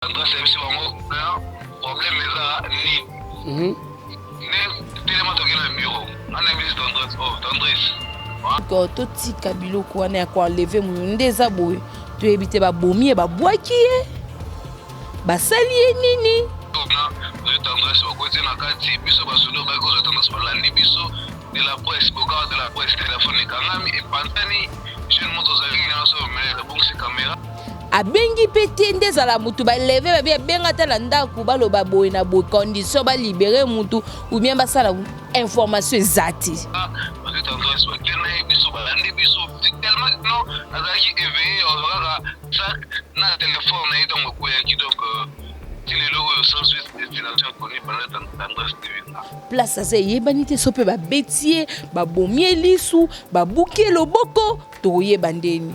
Tendresse ayebisi bango problème eza nini. Mhm. Ne telema toke na bureau. Nga nayebisi Tendresse, oh Tendresse. Totika biloko wana ya koenleve moto nde eza boye toyebi te babomi ye babwaki ye basali ye nini. Tendresse bakoti na kati biso basudo baki kozwa Tendresse balandi biso de la presse bogard de la presse telefone ekangami epanzani jeune moto ozali nyonso mais abongisi kamera. Abengi mpe te nde ezala mutu baleve babi abenga ata na ndako baloba boye na boye condition balibere mutu ou bien basala information eza te. Bazwi tendresse bakende na ye biso balandi biso tellement non azalaki éveillé azwa kaka sac na telefone na ye ntango ekweyaki donc ti lelo oyo sans suite destination inconnue banda tendresse TV. Place aza eyebani te so mpe babeti ye babomi ye lisu babuki ye loboko tokoyeba ndeni.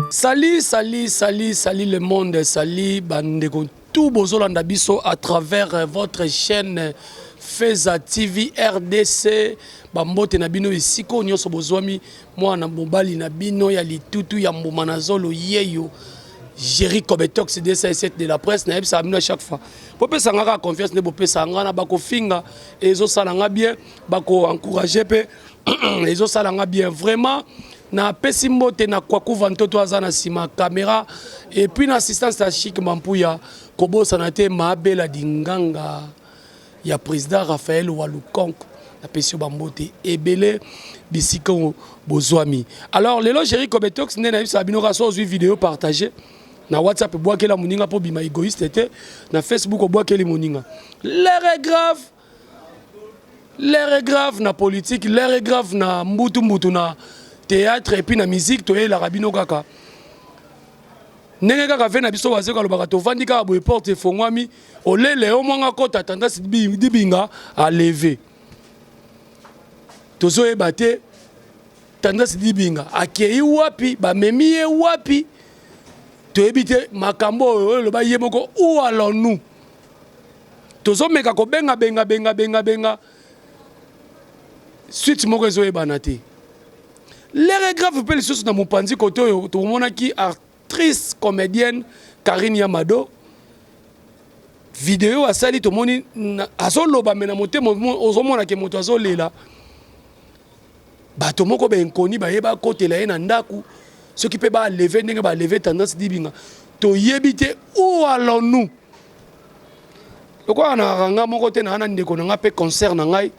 Salut, salut, salut, salut le monde, salut bandeko tout bozolanda biso à travers euh, votre chaîne euh, Feza TV RDC bambote na bino esika oyo nyonso bozwami mwana mobali na bino ya litutu ya mbuma na zolo yeyo Jerry Kobetox 207 de la presse nayebisaka bino à chaque fois bopesa nga kaka confiance nde bopesa nga na bakofinga ezosala nga bien bako encourager mpe ezosala nga bien vraiment napesi mbote na kwakuva ntoto aza na nsima camera et puis na assistance ya chic mampuya kobosana te maabela dinganga ya président Raphaël Walukonk napesi yo bambote ebele bisika bozwami alors lelo Jerry Kobetox nde nayebisaka bino kaka so ozwi video partage na WhatsApp ebwakela moninga mpo bima egoïste te na Facebook obwakeli moninga l'heure est grave l'heure est grave na politique l'heure est grave na mbutu mbutu na théâtre et puis na musique toyelaka bino kaka ndenge kaka ve na biso wazeko alobaka tovandi kaka boye porte efongwami olele yo mwanga kota tendance dibinga aleve tozoyeba te Tendresse Dibinga akei wapi, bamemi ye wapi, toyebi te makambo oyo oyo eloba ye moko où allons-nous? Tozomeka kobenga benga benga benga benga suite moko ezoyebana te. L'heure est grave mpe lisusu na mopanzi kote oyo tomonaki actrice comédienne Karine Yamado video asali tomoni azoloba me na motema ozomona ke moto azolela Bato moko ba inconnu baye bakotela ye na ndaku soki pe ba leve ndenge ba leve tendance dibinga toyebi te où allons-nous lokola na nga moko te na na ndeko na nga pe concert na ngai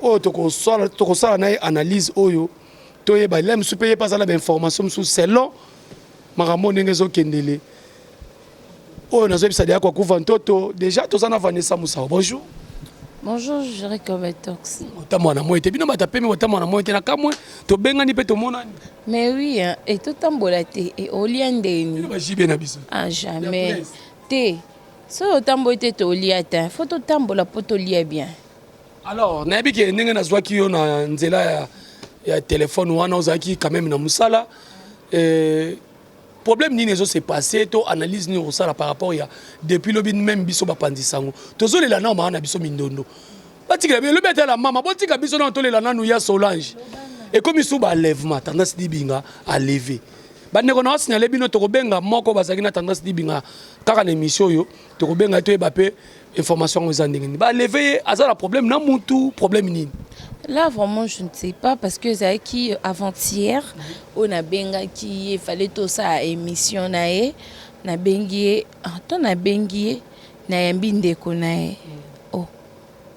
oyo tokosala tokosala na ye analyse oyo toyeba le mosusu pe ye pe azala ba information mosusu selon makambo ndenge ezokendele Oyo nazo yebisa deja kwa kuva ntoto deja toza na Vanessa Musao. Bonjour. Bonjour, Jerry Kobetox. Otambola na moi te bino bato pemi otambola na moi te na kamwe tobengani mpe tomonani. Mais oui, hein, et totambola te et olia ndeni. Bino ba JB na biso. Ah jamais. Te. Soki otamboli te tolia te. Faut totambola po tolia bien. Alors, nayebi ke ndenge nazwaki yo na nzela ya, ya telefone wana ozalaki quand même na mosala. Euh, Problème nini ezo se passer to analyse nini okosala par rapport ya depuis lobi meme biso bapanzi sango tozolela nao maa na biso mindondo batikela biso lobi ata la mama botika biso nao tolela nanu ya Solange ekomi su ba enlèvement tendance dibinga a lever bandeko na signale bino tokobenga moko bazalaki na tendance dibinga kaka na émission oyo tokobenga ye toyeba mpe information yango eza ndenge nini baleve ye aza na problème na mutu problème nini Là vraiment je ne sais pas parce que ezalaki avant-hier oyo nabengaki ye fallait tosala émission na ye nabengi ye to nabengi ye nayambi ndeko na ye oh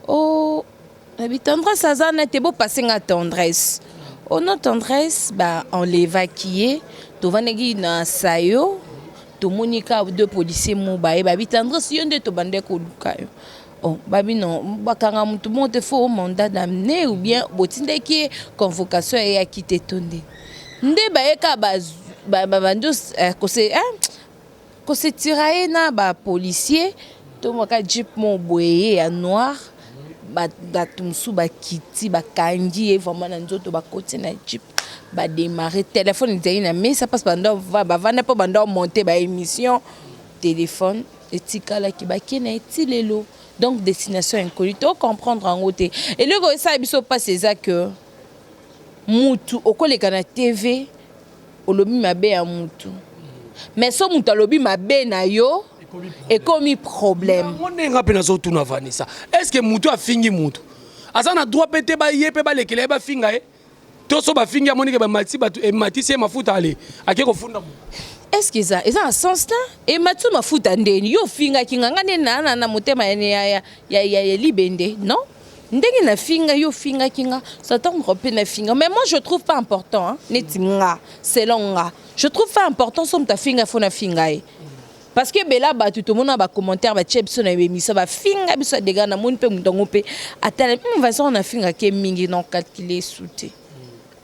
oh nabi tendresse aza na te bopase nga tendresse oh non tendresse ba enlevaki ye tovandaki na sayo tomoni ka deux policiers mo baye babi tendresse yo nde tobandaki koluka yo oh babi non bakanga motu moko te fo mandat d'amener ou bien botindaki ye convocation eyaki te to nde nde baye ka babandi kose kose tirailler na ba policier tomaka jeep moko boye ye ya noir bato mosusu bakiti bakangi ye vraiment na nzoto bakoti na jeep badémarre telefone ezali na mesa mpasi bavanda mpo banda monte ba émission telefone etikalaki bakie na ye ti lelo donc destination inconnue to comprendre yango te eloko esala biso mpasi eza que. Mutu okoleka na TV olobi mabe ya mutu, mais so mutu alobi mabe na yo, ekomi problème. Yango nde nga mpe nazotuna Vanessa, est ce que mutu afingi mutu aza na droit mpe te baye mpe balekela ye bafinga ye, to so bafingi amonike bamatisi bato ematisi ye mafuta, ale ake kofunda motu? Est ce que eza na sens te? Emati mafuta ndeni yo ofingaki nga, nga nde na motema ya libende, non? Ndenge nafinga yo, ofingaki nga, s'attendre mpe nafinga. Mais moi, je trouve pas important, hein? Neti nga, selon nga, je trouve pas important. So moto afinga, fo nafinga ye, parce que ebele bato tomona bacommentaire batie biso na émission, bafinga biso ya dega. Namoni mpe moto yango mpe atala façon nafingaki mingi, non, calcule su te.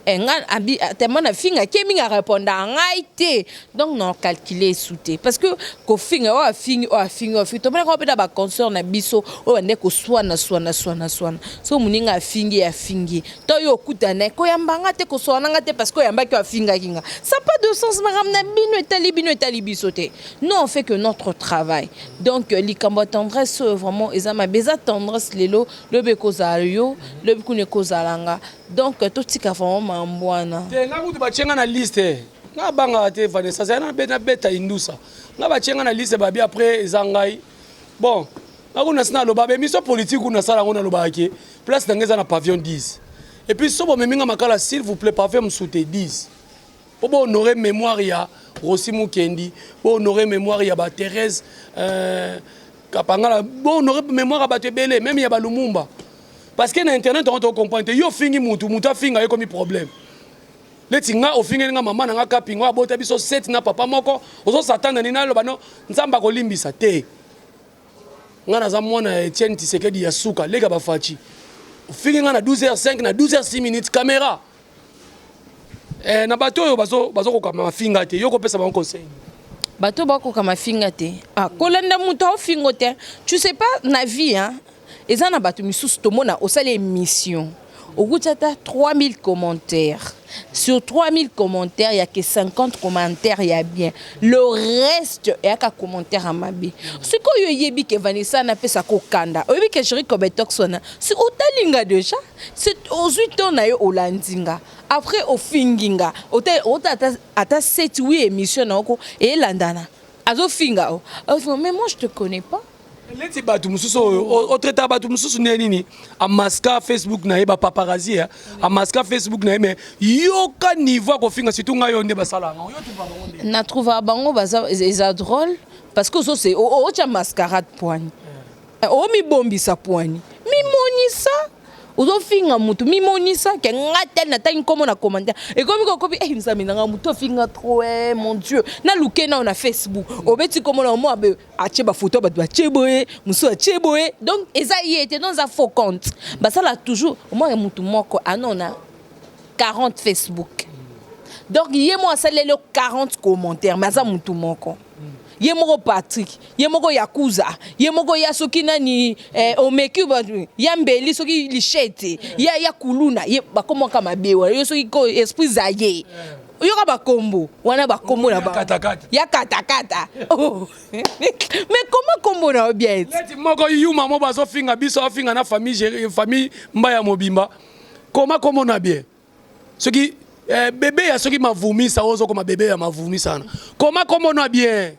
Nga abi tellement nafingaki mingi, arépondaka ngai te, donc non, calcule su te, parce que kofinga, oyo afingi, oyo afingi, oyo afingi, tomonaka mpe na baconcert na biso oyo bande koswana swana swana swana. So moninga afingi, afingi to oyo okutana koyamba nga te, koswana nga te, parce que oyambaki oyo afingaki nga, ça pas de sens. Makambo na bino etali bino, etali biso te. Nous, on fait que notre travail. Donc likambo ya Tendresse oyo vraiment eza mabe. Eza Tendresse lelo, lobi ekozala yo, lobi kuna ekozala nga. Donc totika vraiment mambo wana. Te, nga kutu batie nga na liste, nga bangaka te. Vanessa, zala nabeta indusa, nga batie nga na liste, babi après eza ngai. Bon, nga kuna si naloba baémission politique kuna, nasala yango, nalobaka ke place na ngai eza na pavillon 10. Et puis so bomemi nga makala, s'il vous plaît, pavillon mosusu te, 10, mpo bohonore mémoire ya Rosi Mukendi, bohonore mémoire ya bathérèse Kapangala, bohonore mémoire ya bato ebele, même ya balumumba, parce que na internet yango tocomprendre te. Yo ofingi mutu, mutu afinga ye, komi problème. Neti nga, ofingeli nga mama na nga Kapingo, abota biso 7 na papa moko, ozosatana nini? Naloba no, Nzambe akolimbisa te. Nga naza mwana ya Etienne Tisekedi ya suka leka bafaci. Ofingi nga na 12h5, na 12h6 minutes caméra. Na bato oyo bazokoka mafinga te, yo kopesa bango conseil? Bato bakoka mafinga te, ah, kolanda moto aofingo te. Tu sais pas, na vie, hein, eza na bato misusu tomona osali émission, okuti ata 3000 commentaires. Sur 3000 commentaires, il y a que 50 commentaires ya bien, le reste eyaka commentaire ya mabe. Sikoyo oyebi ke Vanessa napesa kokanda, oyebi ke Géri Cobetox wana, si otalinga déjà, ozwi to na yo, olandi nga, après ofingi nga, ota ata 7 8 émission na oko elandana, azofinga o, mais moi je te connais pas. Neti bato mosusu oyo otraita bato mosusu nde nini, amaska Facebook na ye, bapaparazzi amaska Facebook na ye, mais yoka niveau akofinga, surtout ngai oyo nde basala yango, yo trouva bango nde? Na trouva bango baza, eza drôle, parce que ozose otya mascarade poani, omibombisa poani, mimonisa ozofinga mutu, mimonisa ke nga tel natangi nkombo na commentaire, ekomi kokomi e Nzambe nanga, mutu afinga trop, eh, mon Dieu, naluke nao na Facebook, obeti nkombo na omo abe atie bafoto, bato batie boye, mosusu atie boye, donc eza ye te, donc eza faux compte. Basala toujours omwaka mutu moko anona 40 Facebook, donc ye mo asaleli 40 commentaire, mais aza mutu moko, ye moko Patrick, ye moko Yakuza, ye moko ya soki nani, omeki ya mbeli, soki lishete ya kuluna, ye bakomaka mabe wana, yo soki ko esprit zaye, yoka bakombo wana, bakombo na ya katakata. Oh. Mais comment kombo na yo bien? Neti moko yuma mo bazofinga biso, afinga na famille, famille Mbaya mobimba, koma kombo na bien, soki bebe ya soki mavumisa, oyo ozokoma bebe ya mavumisa wana, koma kombo na bien.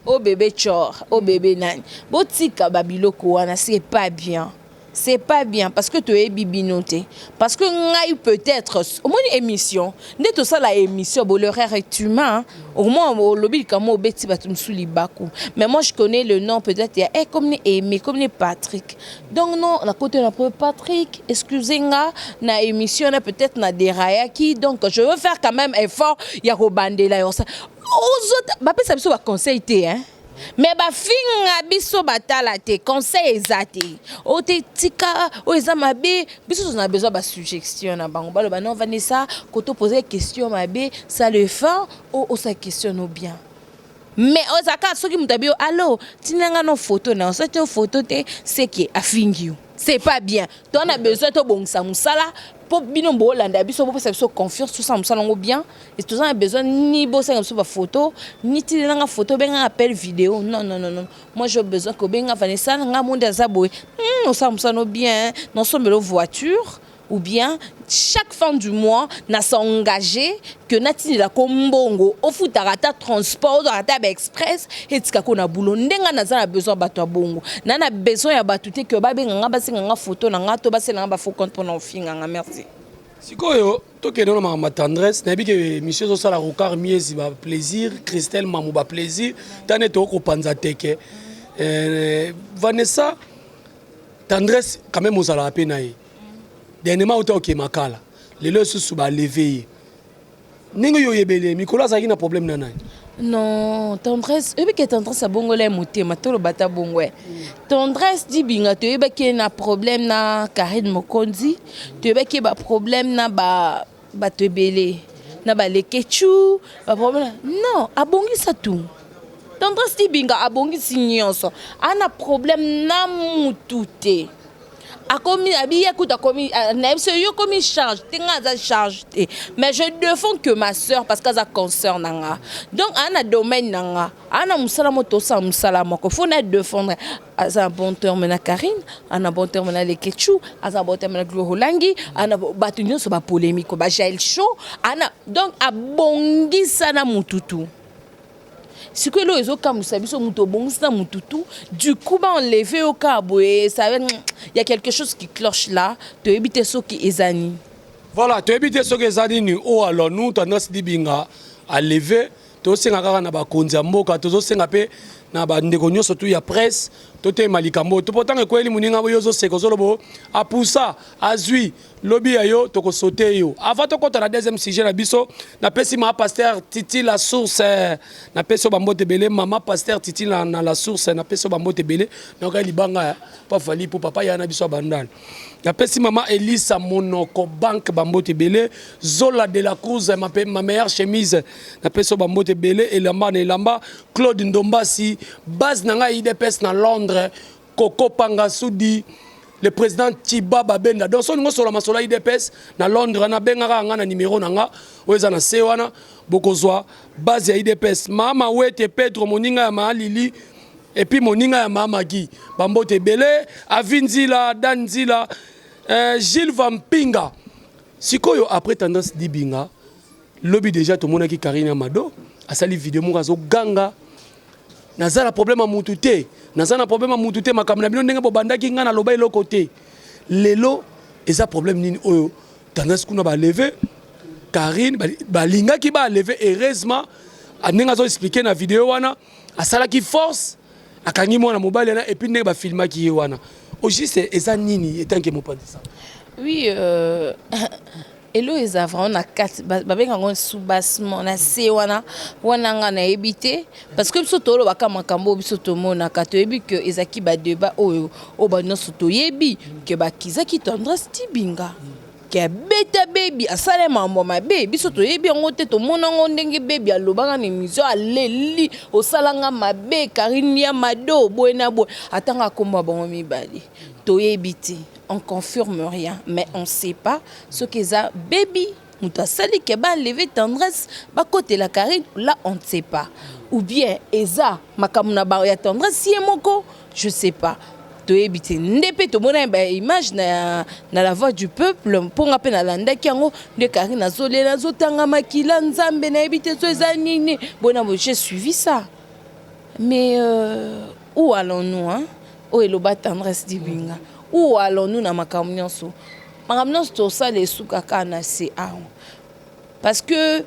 O bébé chor, o bébé nani, botika babiloko wana, c'est pas bien, c'est pas bien, parce que toyebi bino te. Parce que ngai peut-être omoni émission nde tosala émission bo, l'erreur est humain. Au moins olobi likambo, obeti bato mosusu libaku, mais moi je connais le nom peut-être ya comme ni Aimé, comme ni Patrick. Donc non, na côté na Patrick, excusez nga, na émission na peut-être na déraillaki, donc je veux faire quand même effort ya kobandela yo. Bapesa biso baconseil te, hein, mais bafinga biso, batala te, conseil eza te, oyo te, tika oyo eza mabe. Biso toza na besoin basuggestion na bango, baloba non, Vanessa, koto pose question mabe, ça le fait osala question no bien. Mais ozalaka soki moto abi yo alo tinanga no photo na osati te, photo te, seke afingi yo, c'est pas bien. To na besoin tobongisa mosala mpo bino bolanda biso, bopesa biso confiance, tosala mosala yango bien. Toza na besoin ni bosenga biso bafoto, ni tinelanga photo, obenga appel vidéo, non, non, non, non. Moi j'ai besoin kobenga Vanessa, nga monde aza boye, osala mosala no bien, nasombela voiture. Ou bien chaque fin du mois na s'engager que natindelako mbongo, ofutaka ata transport, ozwaka ata baexpress, etikako na boulot. Ndenge naza na besoin ya bato ya bongo, na besoin ya bato te ke babenga nga, basenga nga photo na nga to basela nga bafaux compte mpona ofinga nga. Merci. Sikoyo tokende na makambo ya Tendresse. Nayebi ke émission ezosala Rocard Miezi baplaisir, Christelle Mamu baplaisir, tane tokopanza teke. Vanessa, Tendresse quand même ozalaka mpe na ye. Dernièrement ota oke Makala, lelo lisusu baleve ye. Ndenge oyo oyebeli ye, mikolo azalaki na problème na nani? Non, Tendresse, oyebi ke Tendresse abongola ye motema. Toloba ta bongo ye, Tendresse Dibinga, toyebaki ye na problème na Karine Mokonzi, toyebaki ye baproblème na bato ebele, na balekechu baproblème. Non, abongisa tout. Tendresse Dibinga abongisi nyonso, ana problème na mutu te. Akomi abi ye kuta akomi nayebi so yo komi charge te, nga aza charge te, mais je défends que ma sœur parce que aza consœur na nga. Donc aa na domaine na nga, aa na mosala mo, tosala mosala moko, faut na défendre. Aza na bon terme na Karine, aza na bon terme na Lekechu, aza na bon terme na Glo Holangi, ana bato nyonso bapolémique, bajael show ana. Donc abongisa na mututu. Sikoyo eloko ezokamwisa biso, moto obongisi na mututu, du coup baenleve yo kaka boye, ça y a quelque chose qui cloche là. Toyebi te soki eza nini. Voilà, toyebi te soki eza nini. Oyo alors nous, Tendresse Dibinga alevé, tozosenga kaka na bakonzi ya mboka, tozosenga mpe na bandeko nyonso tu ya presse, totema likambo to po ntango ekweli moninga oyo ozoseka, ozoloba apusa azwi lobi ya yo, tokosote yo. Avant tokɔta na deuxième sujet na biso, napesi mama pasteur Titi La Source, napesi yo bambote ebele. Mama pasteur Titi na La Source, napesi yo bambote ebele. Nayokai libanga pa fali po papa ya na biso ya Bandala. Napesi mama Elisa Monoko Banque bambote ebele. Zola de la Cruz, ma meilleure chemise, napesi yo bambote ebele, elamba na elamba. Claude Ndombasi, base na ngai UDPS na Londres, Koko Pangasudi, le président Tiba Babenda. Donc soki olingi osola masolo ya UDPS na Londres, nabengaka nga na nimero na nga oyo eza na se wana, bokozwa base ya UDPS. Mama Wete Pedro, moninga ya Maalili et puis moninga ya Mama Gi, bambote ebele. Avi Nzila, Dan Nzila, Gilles Vampinga. Sikoyo après Tendresse Dibinga, lobi déjà tomonaki Karine Amado asali video moko, azoganga: "Naza na problème ya mutu te, naza na problème ya mutu te. Makambo na bino ndenge bobandaki, ngai naloba eloko te." Lelo eza problème nini oyo Tendresse kuna baleve Karine? Balingaki baaleve, heureusement ndenge azoexpliquer na video wana, asalaki force, akangi mwana mobali wana, et puis ndenge bafilmaki ye wana, au juste eza nini etanke mopanzisa? Oui, elo eza vraiment na kati, babenga yango soubassement na se wana. Wana nga nayebi te, parce que biso tolobaka makambo oyo biso tomonaka. Toyebi ke ezalaki badébat oyo oyo banyonso toyebi ke bakizaki Tendresse Dibinga ke abeta bebi, asala mambo mabe. Biso toyebi yango te, tomona yango ndenge bebi alobaka na émission, aleli: "Osalanga mabe, Karine ya Mado," boye na boye, atanga akomba bango mibale. Toyebi te, on confirme rien, mais on sait pas soki eza bebi moto asali ke baenleve Tendresse, bakotela Karine. Là on ne sait pas, ou bien eza makambo na ba ya Tendresse ye moko, je sais pas, toyebi te. Nde mpe tomona baimage na La Voix du Peuple, mponga mpe nalandaki yango nde Karine azolela, azotanga makila. Nzambe, nayebi te so eza nini bona boye. J'ai suivi ça, mais où allons-nous, hein? Oyo eloba Tendresse Dibinga, où allons-nous na makambo nyonso? Makambo nyonso tosala esuka kaka na se awa, parce que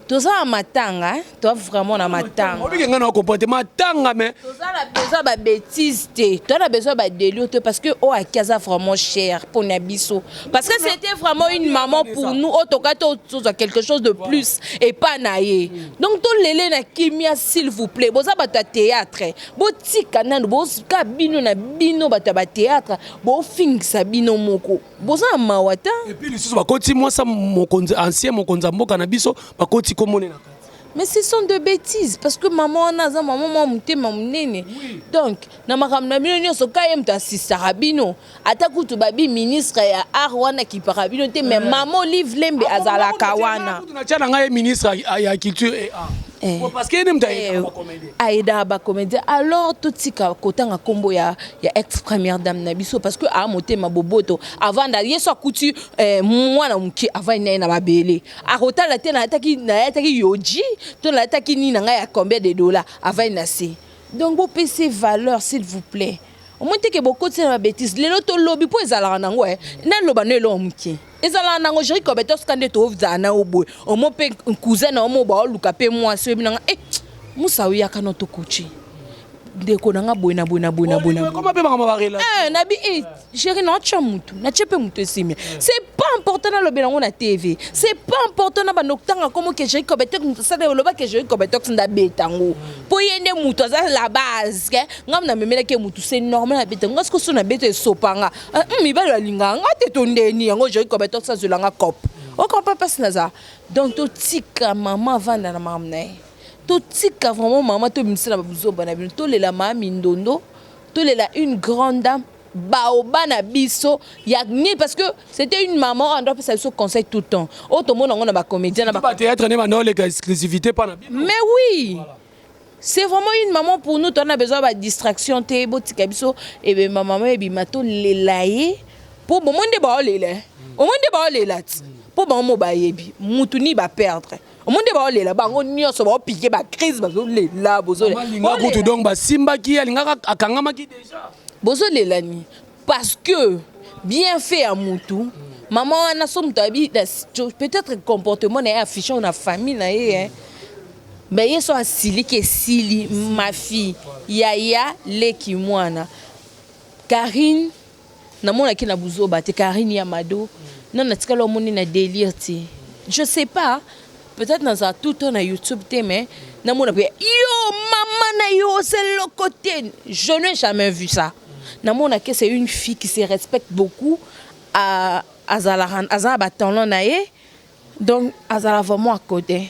toza na matanga, toza vraiment na matanga. Obike ngai na comprendre te matanga, mais toza na besoin babêtise te, toza na besoin badélire te, parce que oyo aki aza vraiment cher mpona biso, parce que c'était vraiment une maman pour nous. Oyo toka tozwa quelque chose de plus epa na ye. Donc tolele na kimia, s'il vous plaît. Boza bato ya théâtre, botika nanu boka bino na bino. Bato ya bathéâtre, bofingisa bino moko, boza na mawa ta. Et puis lisusu bakoti mwasa mokonzi, ancien mokonzi ya mboka na biso, bakoti komone na kati. Mais ce sont de bêtises, parce que mama wana aza mama mwa motema monene. Donc na makambo na bino nyonso, ka ye moto asistaka bino. Ata kutu babi ministre ya art wana akipaka bino te, mais mama Olive Lembe azalaka wana. Natia na ngai ye ministre ya culture et art. Eh. Bon, parce que ye nde moto ayedaka Eh, bacomédien. Ayedaka bacomédien. Alors totika kotanga nkombo ya ex première dame na biso, parce que aa motema boboto. Avanda ye so akuti mwana moke, avandi na ye na mabele, akotala te nayataki yoji to nayataki nini na ngai ya combien de dollar. Avandi na se. Donc bopesa valeur, s'il vous plaît. Omoni teke bokoti na babêtises lelo, tolobi mpo ezalaka nango naloba no eloko moke ezalaka nango. Géri Kobetox ka nde tozala na yo boye, omo mpe cousin na yo mo baoluka mpe mwasi oyebi nanga musa oyaka no tokochi ndeko na nga boye na boye na boye na boye na boye. Koma mpe makambo barela. Nabi géri naotya mutu, natie mpe mutu esimia. C'est pas important nalobela yango na TV, c'est pas important na bando kotanga komo ke Géri Kobetox mutu asala. Oloba ke Géri Kobetox ndabeta yango mpo ye nde mutu aza la base ke ngai namemelaki ye mutu. C'est normal nabeta yango. Siko so nabeta esopanga. Mibali balingaka nga te, tondeni yango. Géri Kobetox azwelanga cope okompa mpasi naza. Donc totika mama avanda na makambo na ye, totika vraiment mama, tobimisa na babuzoba na bino. Tolela mama Mindondo, tolela une grande dame baoba na biso ya nini, parce que c'était une maman oyo ando apesa biso conseil tout le temps. Oyo tomona yango na bacomédien na Bathéâtre nde banda oleka exclusivité mpa na bino. Mais oui, c'est vraiment une maman pour nous. Toza besoin ba distraction te. Botika biso ebema mama ebima, tolela ye mpo bomo nde baolela, omo nde baolela ti mpo bango mo bayebi mutu ni baperdre. Omo nde baolela, bango nyonso baopike bacrise, bazolela. Alinga kutu, donc basimbaki ye, alingaka akangamaki déjà. Bozolela ni parce que bien fait ya mutu mama wana. So moto ayebi peut-être comportement na ye affiche na famille na ye, hein. Mais ye so asiliki, esili. Ma fille, yaya leki mwana Karine, namonaki na buzoba te. Karine ya Mado, nano natikali omoni na délire te. Je sais pas, peut-être nazala tout le temps na YouTube te, mais namona mpe yo mama na yo oseloko te, je n'ai jamais vu ça. Namona ke c'est une fille qui se respecte beaucoup, azalaka, aza na batalent na ye, donc azala vraiment à côté.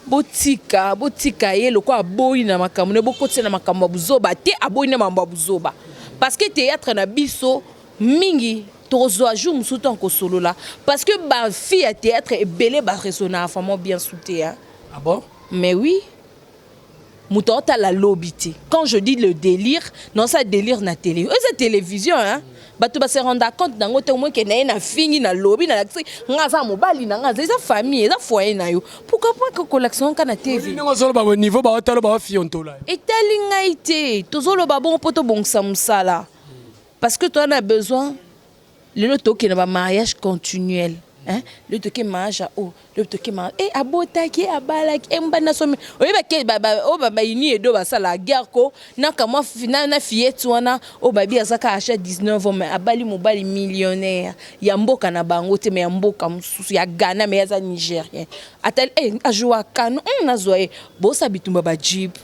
Botika, botika ye lokola aboyi na makambo ne, bokotisa na makambo ya buzoba te. Aboyi na makambo ya buzoba parce que théâtre na biso mingi tokozwa jour mosusu ntango kosolola, parce que bafille ya théâtre ebele baraisonnaka vraiment bien su te, hein. Ah bon? Mais oui, moto aotala lobi te. Quand je dis le délire, non, ça délire na télé, eza télévision, hein. Bato base rendre compte nango te. Omoi ke na ye na fingi na lobi na lakisi nga aza mobali na nga, aza, eza famille, eza foyer na yo. Pourquoi pas kolakisa ngo kaka na TV? Ndenge ozoloba boye, niveau baotala baofiontola. Etali ngai te. Tozoloba bongo mpo tobongisa mosala, parce que toza na besoin. Lelo tokende bamariage continuel, hein? Lelo toke mariage ya o, lelo toke mariage abotaki, abalaki mobali na somi. Oyebaki oyo baini edo basala guerre ko na kamwa na fillette wana oyo babi azaka âge ya 19 ans, mais abali mobali millionnaire ya mboka na bango te, mais ya mboka mosusu ya Ghana, mais aza Nigérien. Atali azwa kano nazwa ye bosa bitumba bajeep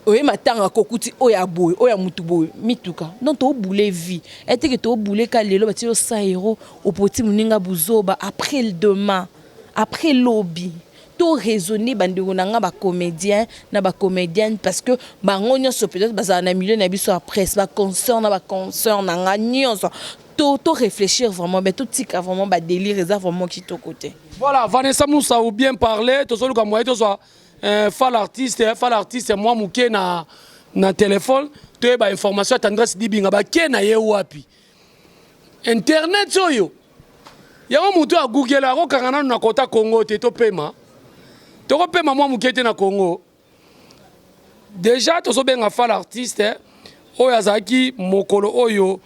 oyeba ntango akokuti oyo ya boye, oyo ya mutu boye, mituka. Donc tobule vie eteke, tobule ka lelo batie yo 100 euro, opoti moninga buzoba. Après demain, après lobi, to raisonner, bandeko na nga bacomédien na bacomédienne, parce que bango nyonso peut-être bazala na milieu na biso ya presse, baconsœur na baconsœur na nga nyonso, to réfléchir vraiment, mais totika vraiment badélire, eza vraiment kitoko te. Voilà, Vanessa Moussa ou bien parler. Tozoluka moyen tozwa fal artiste, fal artiste mwa moke na téléphone, toyeba information ya Tendresse Dibinga, bakie na ye wapi. Internet oyo yango motu agoogle akokanga nanu na kota Congo te. Topema, tokopema mwa moke te na Congo. Déjà tozobenga fal artiste oyo azalaki mokolo oyo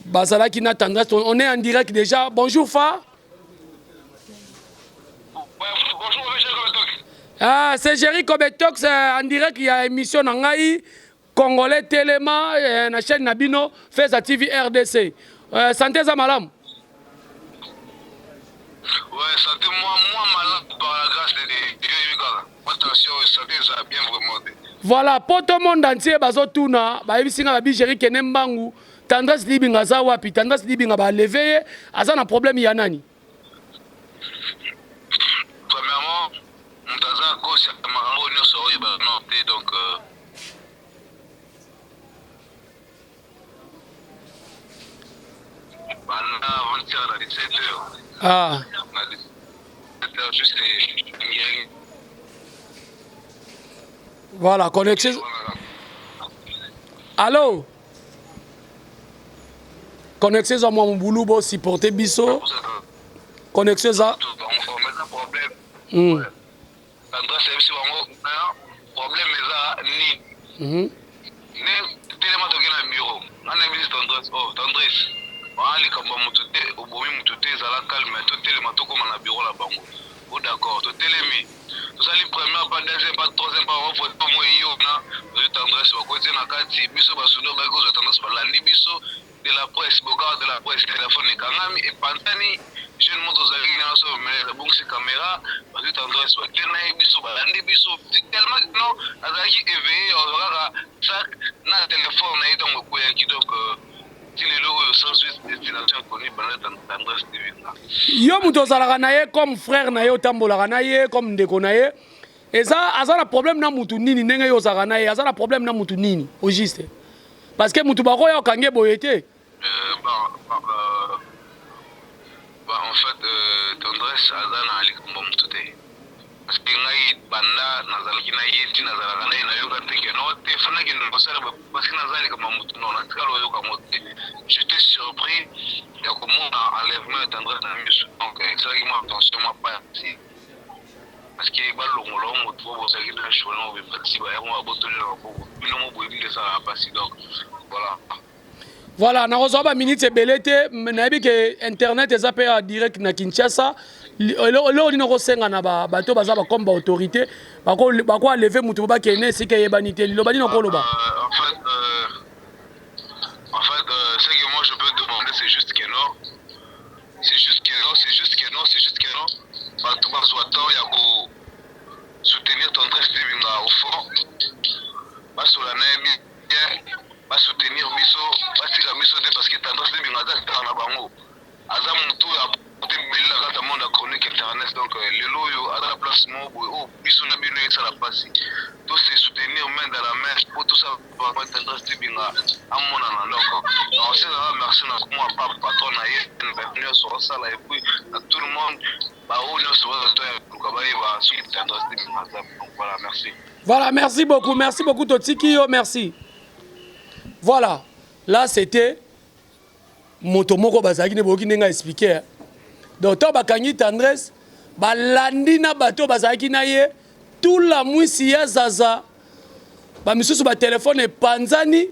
bazalaki na Tendresse. On est en direct déjà. Bonjour Fa. Bonjour, monsieur Kobetox. Ah, c'est Jerry Kobetox en direct ya émission na ngai Congolais Telema na chaîne na bino Feza TV RDC. Santé eza malamu? Ouais, santé, moi malade par la grâce de Dieu, attention, santé eza bien vraiment. Voilà, poto monde entier bazotuna, bayebisi nga babi Jerry kene mbangu, Tendresse Dibinga aza wapi? Tendresse Dibinga balevé ye, aza na problème ya nani? Premièrement, moto aza cause ya makambo nyonso oyo bano te, donc banda avant-hier na 17 heures, na 17 heures juste. Voilà, connexion. Allô? Connexion eza mwa mobulu, bo supporter biso. Connexion eza. Problème eza nini? Ne telema toke na bureau. Nga nayebisi Tendresse, oh Tendresse, wana likambo ya mutu te, obomi mutu te, zala calme, totelema tokoma na bureau na bango. Oh d'accord, totelemi. Tosali première pas, deuxième pas, troisième pas, ba photo mo eye wana, tozwi Tendresse, bakoti na kati, biso ba soudeurs bayaki kozwa Tendresse, balandi biso de la presse, Bogard de la presse, téléphone ekangami, epanzani, jeune moko tozalaki na so mais abongisi caméra, bazwi Tendresse, bakei na ye, biso balandi biso, tellement que non, azalaki éveillé, azwa kaka sac na téléphone na ye ntango ekweyaki. Donc ti lelo oyo sans suite, destination inconnue, banda Tendresse Dibinga. Yo moto ozalaka na ye comme frère na ye, otambolaka na ye comme ndeko na ye, eza aza na problème na mutu nini? Ndenge yo ozalaka na ye, aza na problème na mutu nini au juste? Parce que mutu bakoya okange boye te. Bah, en fait, Tendresse aza na likambo ya motu te, parce que ngai banda nazalaki na ye ti nazalaka na ye, nayoka te ke no te fana kende kosala boye parce que naza likambo ya motu. Non, natikala oyoka yango te. J'étais surpris ya komona enlèvement ya Tendresse na miso. Donc esalaki mwa tension, mwa pasi, parce que balongola o motu oyo bozalaki na journée mobimba ti bayango babotoli na maboko bino mo boyebi nde esalaka pasi. Donc voilà. Voilà, nakozwa baminute ebele te. Nayebi ke internet eza mpe ya direct na Kinshasa. Eloko nini okosenga na bato baza bakomme baautorité bakoenlever motu po bakende esika eyebani te? Liloba nini okoloba? En fait, ce que moi je peux demander, c'est juste que non, c'est juste que non, c'est juste que non, c'est juste que non. Bato bazwa temps ya ko soutenir Tendresse Dibinga au fond, basola na ye bien, basoutenir biso, batika biso te, parce que Tendresse Dibinga aza star na bango, aza motu oyo aporte ebele na kati ya monde ya chronique internet. Donc lelo oyo aza na place moko boye oyo biso na bino esala mpasi. Tose soutenir main dans la main po tosala Tendresse Dibinga amonana. Donc naoselaka merci na mwa pape patron na ye na bato nyonso osala, et puis na tout le monde, baoyo nyonso baza to ya luka bayeba soki Tendresse Dibinga aza. Donc voilà, merci. Voilà, merci beaucoup, merci beaucoup, totiki yo, merci. Voilà, là c'était moto moko bazalaki nde boyoki ndenge aexpliquer. Donc ntango bakangi Tendresse, balandi na bato bazalaki na ye, tula mwisi ya zaza, bamisusu batelefone epanzani.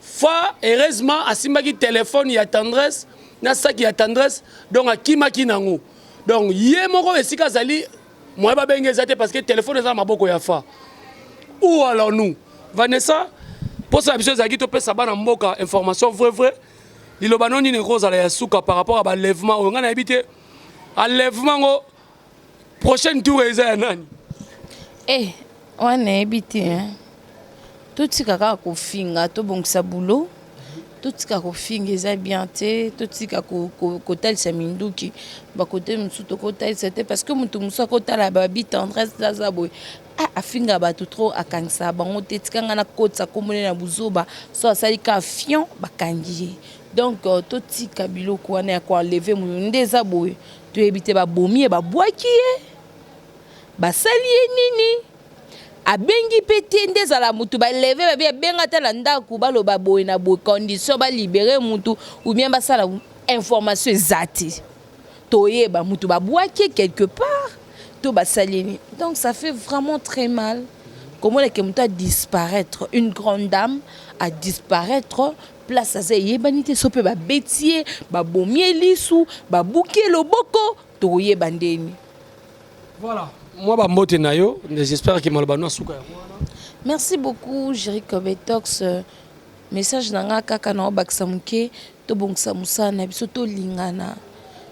Fa heureusement asimbaki telefone ya Tendresse na saki ya Tendresse, donc akimaki nango. Donc ye moko esika azali, moyen babenge eza te, parce que telefone eza na maboko ya fa. Où allons-nous, Vanessa? Mposa na biso ezalaki topesa bana mboka information vrai vrai. Liloba no nini ekozala ya suka par rapport à baenlèvement oyo? Ngai nayebi te enlèvement ngo prochaine tour eza ya nani. Eh, wana nayebi te, hein. Totika kaka kofinga, tobongisa bulo, totika kofinga, eza bien te. Totika kotalisa minduki bakote mosusu, tokotalisa te, parce que moto mosusu akotala babi Tendresse aza boye, ah, afinga bato trop, akangisaka bango te. Tika ngai nakotisa kombone na buzoba, so asali ka fion, bakangi ye. Donc totika biloko wana ya koenlever moto nde eza boye. Toyebi te babomi ye, babwaki ye, basali ye nini, abengi mpe te. Nde ezala motu baleve babi abenga ata na ndako, baloba boye na boye, condition balibérer mutu ou bien basala information eza te. Toyeba mutu babwaki quelque part to basali nini. Donc ça fait vraiment très mal komona ke moto adisparaître, une grande dame adisparaître, place aza eyebani te. So mpe babeti ye, babomi ye lisu, babuki ye loboko, tokoyeba ndeni. Voilà, mwa bambote na yo. J'espère ke maloba no asuka yango wana. Merci beaucoup, Jéric Betox. Message na nga kaka na obakisa moke: tobongisa mosala na biso, tolingana.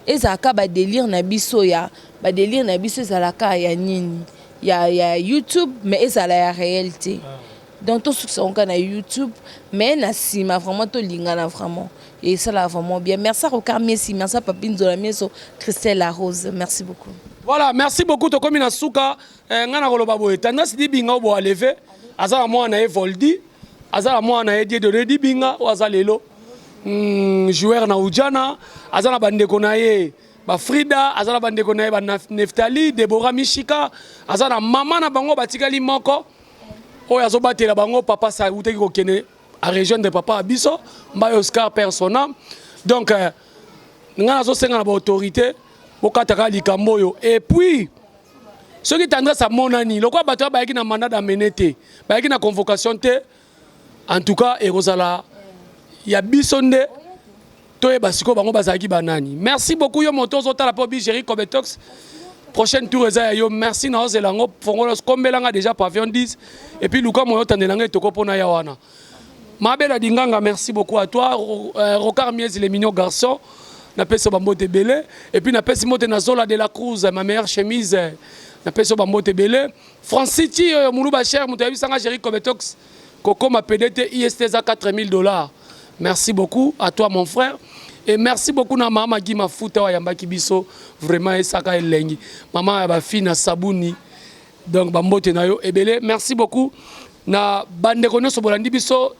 Ezalaka badélire na biso, ya badélire na biso ezalaka ya nini, ya YouTube, mais ezala ya réel te. Donc tosukisa yango kaka na YouTube, mais na nsima vraiment tolingana, vraiment esalaka vraiment bien. Merci à Rocard Miesi, merci à Papi Nzola Mieso, Christelle La Rose, merci beaucoup. Voilà, merci beaucoup. Tokomi na suka. Ngai na koloba boye: Tendresse Dibinga oyo boenlever, aza na mwana na ye Voldi, aza na mwana na ye Dieudonné Dibinga oyo aza lelo joueur na Ujana, aza na bandeko na ye bafrida, aza na bandeko na ye baneftali, Debora Mishika, aza na mama na bango batikali moko. Oyo azobatela bango papa sa awutaki kokende a rejoindre papa ya biso Mbaye Oscar père son âme. Donc euh, nga nazosenga na ba autorité bokataka likambo oyo et puis soki tendresse amonani lokola bato oyo bayaki na mandat d'amener te bayaki na convocation te en tout cas ekozala ya biso nde toyeba sikoyo bango bazalaki banani. Merci beaucoup yo moto ozotala mpo bi Géri Cobetox prochaine tour eza ya yo. Merci na ozela yango fongola kombelanga déjà pavillon 10 et puis luka moyo otandela ngai etoko mpona ya wana Mabela Dinganga. Merci beaucoup à toi Rocard Miezi, les mignons garçons. Napesi yo bambote ebele et puis napesi mbote na Zola de la Cruz, ma meilleure chemise, napesi yo bambote ebele. Franciti oyo moluba cher moto ayebisanga Géri Cobetox kokoma pdt ist eza 4000 $. Merci beaucoup à toi, mon frère, et merci beaucoup na mama Gi Mafuta oyo ayambaki biso. Vraiment esaka elengi mama ya bafi na sabuni. Donc bambote na yo ebele. Merci beaucoup na bandeko nyonso bolandi biso.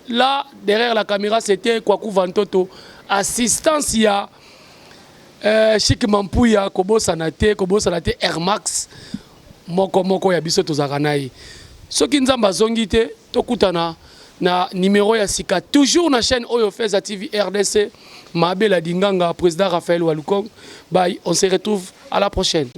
Là derrière la caméra, c'était Kwaku Vantoto, assistance ya Chic Mampuya. Kobosana te, kobosana te Air Max moko moko ya biso tozalaka na ye. Soki Nzambe azongi te, tokutana na numéro ya sika, toujours na chaîne oyo Feza TV RDC. Mabela Dinganga, président Raphaël Walukong. Bye, on se retrouve à la prochaine.